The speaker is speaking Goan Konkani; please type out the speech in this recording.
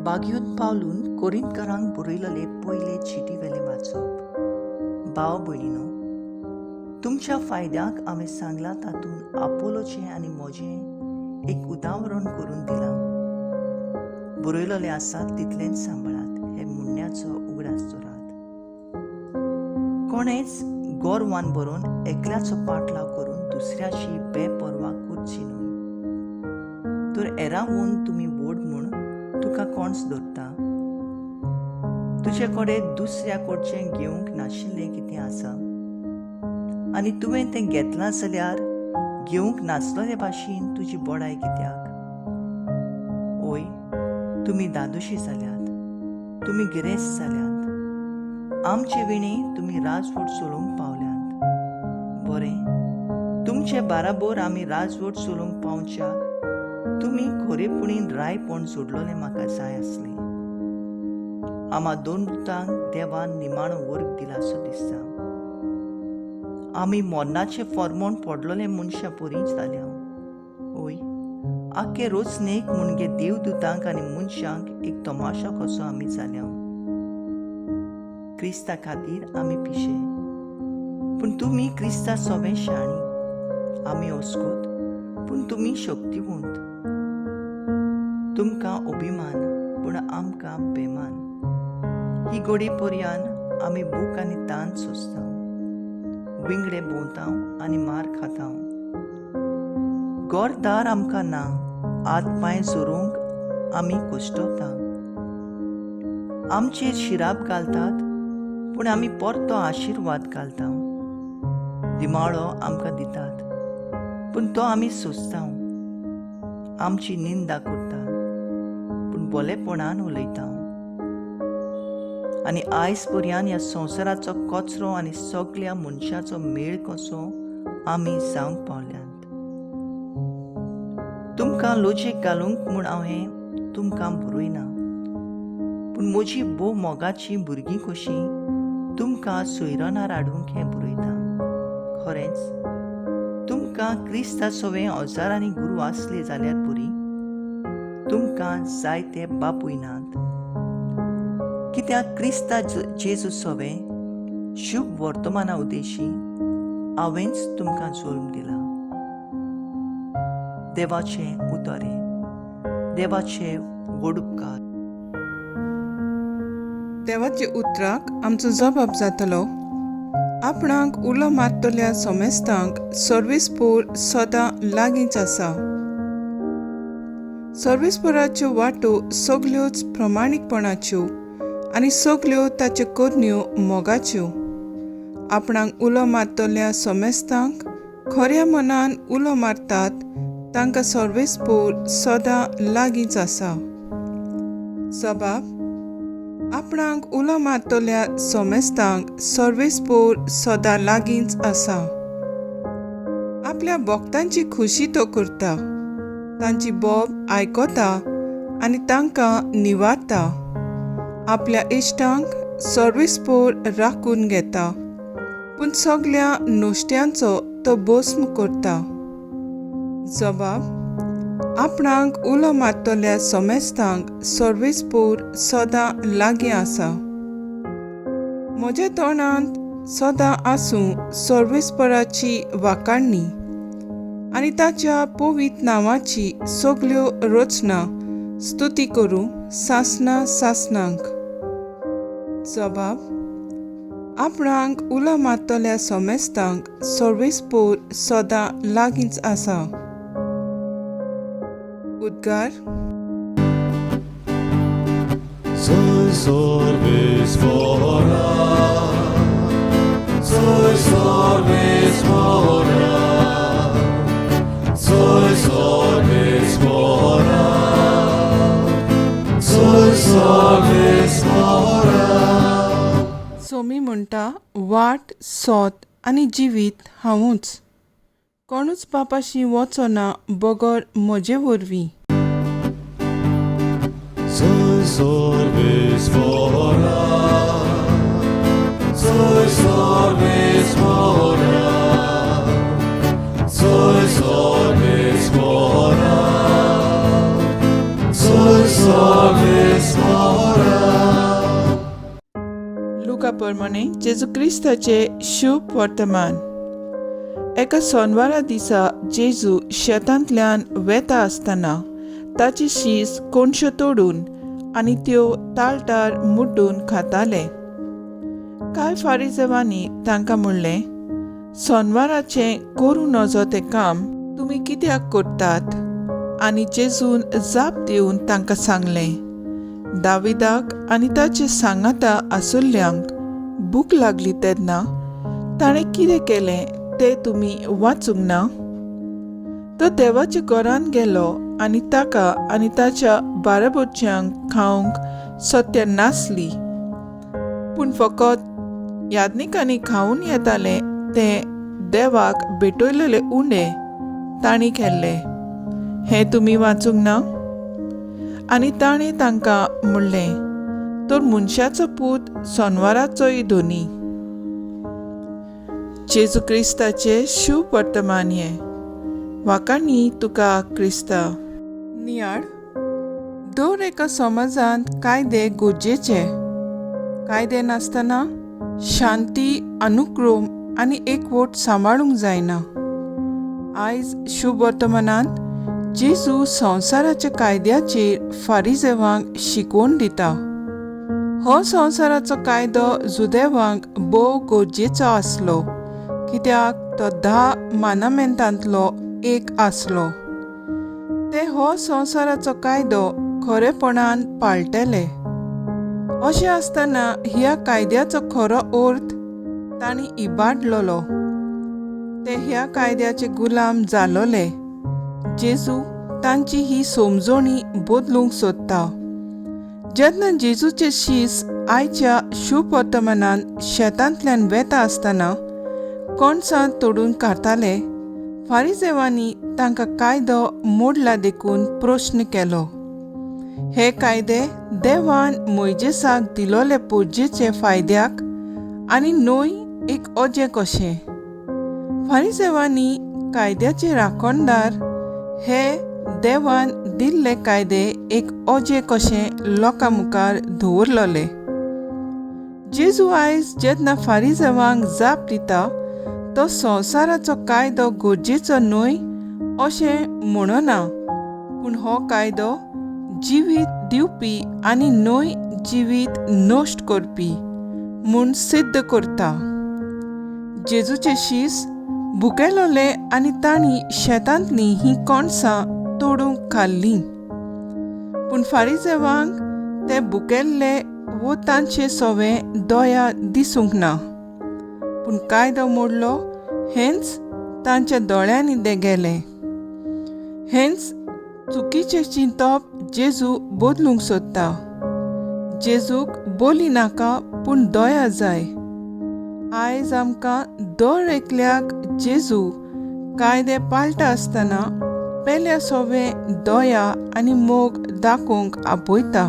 बागयून पावलून कोरिंतकारांक बरयलले पयले चिटी वेलें वाचप. भाव भयणीनो, तुमच्या फायद्याक हांवें सांगलां तातूंत आपोलोचें आनी म्हजें एक उदाहरण करून दिलां. बरयललें आसा तितलेंच सांबाळात हे म्हणण्याचो उगडास दवरात. कोणेच गोरवान बरोवन एकल्याचो पाटलाव करून दुसऱ्याची बेपर्वा करची न्हय. तर एरावून तुमी व्हड म्हूण तुका कोणच धरता? तुजे कडेन दुसऱ्या कडचें घेवंक नाशिल्लें कितें आसा आनी तुवें तें घेतलां जाल्यार घेवंक नासलेले भाशेन तुजी बडाय कित्याक? ओय, तुमी दादोशी जाल्यात, तुमी गिरेस्त जाल्यात, आमचे विणे तुमी राजवट चलोवंक पावल्यात. बरें, तुमचे बाराबोर आमी राजवट चलोवंक पावच्याक तुमी खरेपणीन रायपण सोडलोलें म्हाका जाय आसलें. आमा दोन दुतांक देवान निमाणो वर्ग दिलासो दिसता. आमी मरणाचे फॉर्मोन पडलोले मनशां परींच जाल्या. ओय, आख्खे रोचनेक म्हणजे देवदूतांक आनी मनशांक एक तमाशा कसो आमी जाल्या. क्रिस्ता खातीर आमी पिशे, पूण तुमी क्रिस्ता सोबे शाणी. आमी अस्कोत, पूण तुमी शक्तिवंत. तुमकां अभिमान, पूण आमकां बेमान. ही गोडी पर्यान आमी भूक आनी तान सोंसता, विंगडे भोंवता आनी मार खाता. घरदार आमकां ना, हात पांय जोरूंक आमी कश्टवता. आमचेर शिराप घालतात, पूण आमी परतो आशिर्वाद घालता. दिमाळो आमकां दितात, पूण तो आमी सोंसता. आमची निंदा करता, पूण बोलेपणान उलयता. आनी आयज पर्यान ह्या संवसाराचो कचरो आनी सगल्या मनशाचो मेळ कसो आमी जावंक पावल्यात. तुमकां लजेक घालूंक म्हूण हांव हें तुमकां बरयना, पूण म्हजी भोव मोगाचीं भुरगीं कशीं तुमकां सोयरनार हाडूंक हें बरयता. खरेंच, तुमकां क्रिस्ता सवें हजारांनी गुरू आसले जाल्यार पुरी तुमकां जायते बापूय नात, कित्याक क्रिस्ता जेजू सवें शुभ वर्तमाना उद्देशी हांवेंच तुमकां जल्म दिला. देवाचें उतर हें. देवाचे व्हड उपकार. देवाच्या उतराक आमचो जबाब जातलो. आपणाक उलो मारतल्या सोमेस्तांक सर्वीसपूर सदां लागींच आसा. सर्वीसपुराच्यो वाटो सगल्योच प्रमाणीकपणाच्यो आनी सगल्यो ताच्यो करण्यो मोगाच्यो. आपणाक उलो मारतल्या सोमेस्तांक खऱ्या मनान उलो मारतात तांकां सर्वेस्पोर सदां लागींच आसा. जबाब. आपणाक उलो मारतल्या सोमेस्तांक सर्वेस्पोर सदां लागींच आसा. आपल्या भक्तांची खुशी तो करता, तांची बोब आयकता आनी तांकां निवारता. आपल्या इश्टांक सर्वेस्पोर राखून घेता, पूण सगल्या नुस्त्यांचो तो भस्म करता. जबाब. आपणाक उलो मारतल्या सोमेस्तांक सर्वेस्पोर सदां लागीं आसा. म्हज्या तोंडांत सदां आसूं सर्वेस्पराची वाखाणणी आनी ताच्या पवित्र नांवाची सगल्यो रचना स्तुती करूं सासना सासनांक. जबाब. आपणाक उलो मारतल्या सोमेस्तांक सर्वेस्पोर सदां लागींच आसा. उद्गार. Soy sorbis fora, soy sorbis fora, soy sorbis fora, soy sorbis fora. Somi म्हणटा, वाट, सोत आनी जिवीत हांवूच. कोणूच बापाशी वचना बगर म्हजे वरवीं. Soy sorbis fora, soy sorbis fora, soy sorbis fora, soy Sorbis mora. लुका प्रमाणे जेजू क्रिस्ताचे शुभ वर्तमान. एका सोनवारा दिसा जेजू शेतांतल्यान वेता आसतना ताची शीस कोणश्यो तोडून आनी त्यो ताळटार मुड्डून खाताले. कांय फारीजेवांनी तांकां म्हणलें, सोनवाराचें करूं नजो तें काम तुमी कित्याक करतात? आनी जेजून जाप दिवन तांकां सांगलें, दाविदाक आनी ताचे सांगाता आसुल्ल्यांक भूक लागली तेन्ना ताणें कितें केलें तें तुमी वाचूंक ना? तो देवाच्या घरांत गेलो आनी ताका आनी ताच्या बाराबोरच्यांक खावंक सत्या नासली, पूण फकत याज्ञिकांनी खावन येतालें तें देवाक भेटयलेले उंडे तांणी केल्ले. हें तुमी वाचूंक ना? आनी ताणें तांकां म्हणलें, तर मनशाचो पूत सोनवाराचोय धोनी. जेजू क्रिस्ताचें शुभ वर्तमान हें. वाकाणी तुका क्रिस्ता. नियाळ. दर एका समाजांत कायदे गरजेचे. कायदे नासतना शांती, अनुक्रम आनी एकवट सांबाळूंक जायना. आयज शुभ वर्तमानांत जेजू संवसाराच्या कायद्याचेर फारीजेवांक शिकोवन दिता. हो संवसाराचो कायदो जुदेवांक भोव गरजेचो आसलो, कित्याक तो 10 मानामेंतांतलो एक आसलो. ते हो संवसाराचो कायदो खरेपणान पाळटले. अशें आसतना ह्या कायद्याचो खरो अर्थ तांणी इबाडलोलो. ते ह्या कायद्याचे गुलाम जालोले. जेजू तांची ही समजणी बदलूंक सोदता. जेन्ना जेजूचे शीस आयच्या शुभ वर्तमानान शेतांतल्यान वेता आसतना कणसां तोडून काडटाले, फारीजेवांनी तांकां कायदो मोडला देखून प्रश्न केलो. हे कायदे देवान मोयजेसाक दिलोले पुजेचे फायद्याक आनी न्हय एक अजें कशें. फारीजेवांनी कायद्याचे राखणदार हे देवान दिल्ले कायदे एक अजें कशें लोकां मुखार दवरलोले. जेजू आयज जेन्ना फारीजेवांक जाप दिता, तो संवसाराचो कायदो गरजेचो न्हय अशें म्हणना, पूण हो कायदो जिवीत दिवपी आनी न्हय जिवीत नश्ट करपी म्हूण सिद्ध करता. जेजूचे शीस भुकेलोले आनी तांणी शेतांतलीं हीं कणसां तोडूंक खाल्लीं, पूण फारीजेवांक ते भुकेल्ले वो तांचे सवे दया दिसूंक ना, पूण कायदो मोडलो हेंच तांच्या दोळ्यांनी ते गेले. हेंच चुकीचें चिंतप जेजू बदलूंक सोदता. जेजूक बोली नाका, पूण दया जाय. आयज आमकां दर एकल्याक जेजू कायदे पाळटा आसतना पेल्या सोवे दया आनी मोग दाखोवंक आपयता.